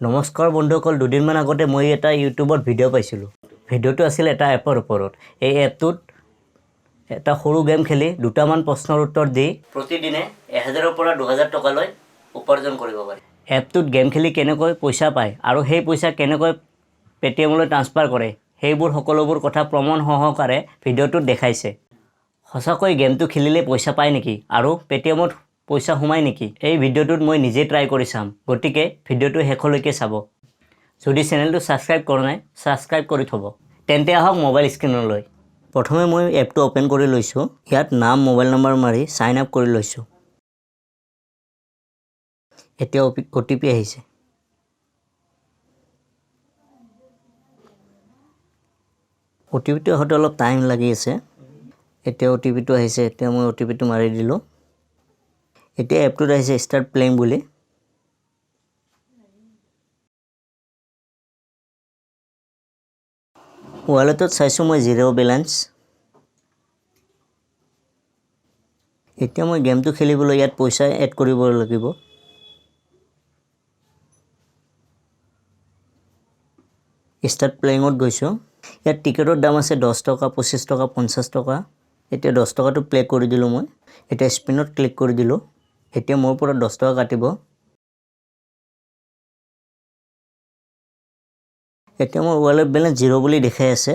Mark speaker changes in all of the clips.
Speaker 1: নমস্কাৰ বন্ধুসকল, দুদিনমান আগতে মই এটা ইউটিউবত ভিডিঅ' পাইছিলোঁ। ভিডিঅ'টো আছিল এটা এপৰ ওপৰত। এই এপটোত এটা সৰু গেম খেলি দুটামান প্ৰশ্নৰ উত্তৰ দি প্ৰতিদিনে 1000ৰ পৰা 2000 টকালৈ উপাৰ্জন কৰিব পাৰি। এপটোত গেম খেলি কেনেকৈ পইচা পায় আৰু সেই পইচা কেনেকৈ পে'টিএমলৈ ট্ৰান্সফাৰ কৰে, সেইবোৰ সকলোবোৰ কথা প্ৰমাণ সহকাৰে ভিডিঅ'টোত দেখাইছে। সঁচাকৈ গেমটো খেলিলে পইচা পায় নেকি আৰু পে'টিএমত পইচা সোমায় নেকি, এই ভিডিঅ'টোত মই নিজে ট্ৰাই কৰি চাম। গতিকে ভিডিঅ'টো শেষলৈকে চাব। যদি চেনেলটো ছাবস্ক্ৰাইব কৰা নাই, ছাবস্ক্ৰাইব কৰি থ'ব। তেন্তে আহক মোবাইল স্ক্ৰীণলৈ। প্ৰথমে মই এপটো অ'পেন কৰি লৈছোঁ। ইয়াত নাম, মোবাইল নম্বৰ মাৰি ছাইন আপ কৰি লৈছোঁ। এতিয়া অ' টি পি আহিছে। অ' টি পিটো আহোঁতে অলপ টাইম লাগি আছে। এতিয়া অ' টি পিটো আহিছে। এতিয়া মই অ' টি পিটো মাৰি দিলোঁ। এতিয়া এপটোত আহিছে ষ্টাৰ্ট প্লেইং বুলি। ৱালেটত চাইছোঁ মই, জিৰ' বেলেঞ্চ। এতিয়া মই গেমটো খেলিবলৈ ইয়াত পইচা এড কৰিব লাগিব। ষ্টাৰ্ট প্লেইঙত গৈছোঁ। ইয়াত টিকেটৰ দাম আছে 10 টকা, 25 টকা, 50 টকা। এতিয়া 10 টকাটো প্লে কৰি দিলোঁ মই। এতিয়া স্পিনত ক্লিক কৰি দিলোঁ। এতিয়া মোৰ পৰা 10 টকা কাটিব। এতিয়া মোৰ ৱালেট বেলেঞ্চ জিৰ' বুলি দেখাই আছে।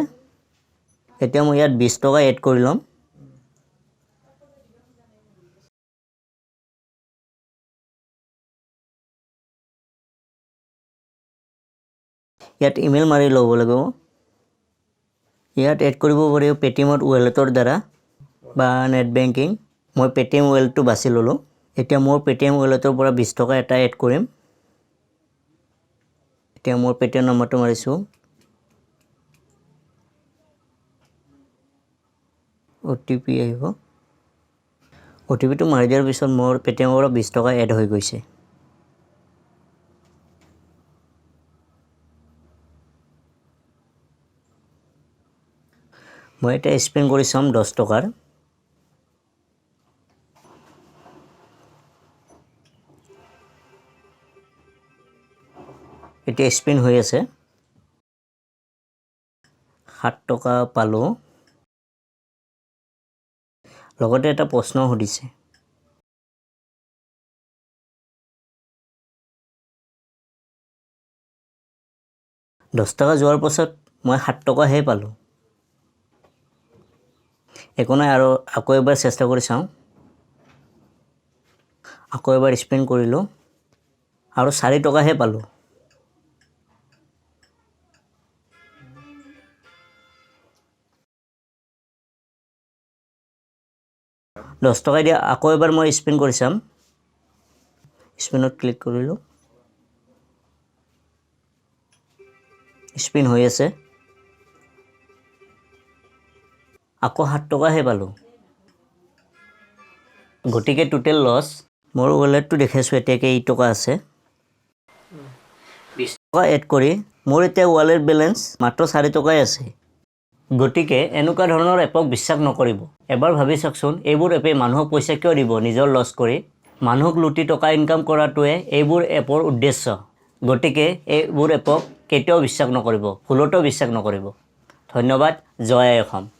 Speaker 1: এতিয়া মই ইয়াত 20 টকা এড কৰি ল'ম। ইয়াত ইমেইল মাৰি ল'ব লাগিব। ইয়াত এড কৰিব পাৰিব পে'টিএমত ৱালেটৰ দ্বাৰা বা নেট বেংকিং। মই পে'টিএম ৱালেটটো বাছি ল'লোঁ। এতিয়া মোৰ পে'টিএম ৱালেটৰ পৰা 20 টকা এটা এড কৰিম। এতিয়া মোৰ পে'টিএম নম্বৰটো মাৰিছোঁ। অ' টি পি আহিব। অ' টি পিটো মাৰি দিয়াৰ পিছত মোৰ পে'টিএমৰ পৰা 20 টকা এড হৈ গৈছে। মই এতিয়া স্পিন কৰি চাম 10 টকাৰ। এতিয়া স্পিন হৈ আছে। 7 টকা পালোঁ। লগতে এটা প্ৰশ্ন সুধিছে। 10 টকা যোৱাৰ পাছত মই 7 টকাহে পালোঁ। একো নাই, আৰু আকৌ এবাৰ চেষ্টা কৰি চাওঁ। আকৌ এবাৰ স্পিন কৰিলোঁ আৰু 4 টকাহে পালোঁ। 10 টকা দি আকৌ এবাৰ মই স্পিন কৰি চাম। স্পিনত ক্লিক কৰিলোঁ। স্পিন হৈ আছে। আকৌ 7 টকাহে পালোঁ। গতিকে টোটেল লছ। মোৰ ৱালেটটো দেখাইছোঁ, এতিয়া কেই টকা আছে। 20 টকা এড কৰি মোৰ এতিয়া ৱালেট বেলেঞ্চ মাত্ৰ 4 টকাই আছে। গতিকে এনেকুৱা ধৰণৰ এপক বিশ্বাস নকৰিব। এবাৰ ভাবি চাওকচোন, এইবোৰ এপে মানুহক পইচা কিয় দিব নিজৰ লছ কৰি? মানুহক লুটি টকা ইনকাম কৰাটোৱে এইবোৰ এপৰ উদ্দেশ্য। গতিকে এইবোৰ এপক কেতিয়াও বিশ্বাস নকৰিব, ভুলতো বিশ্বাস নকৰিব। ধন্যবাদ। জয় আই অসম।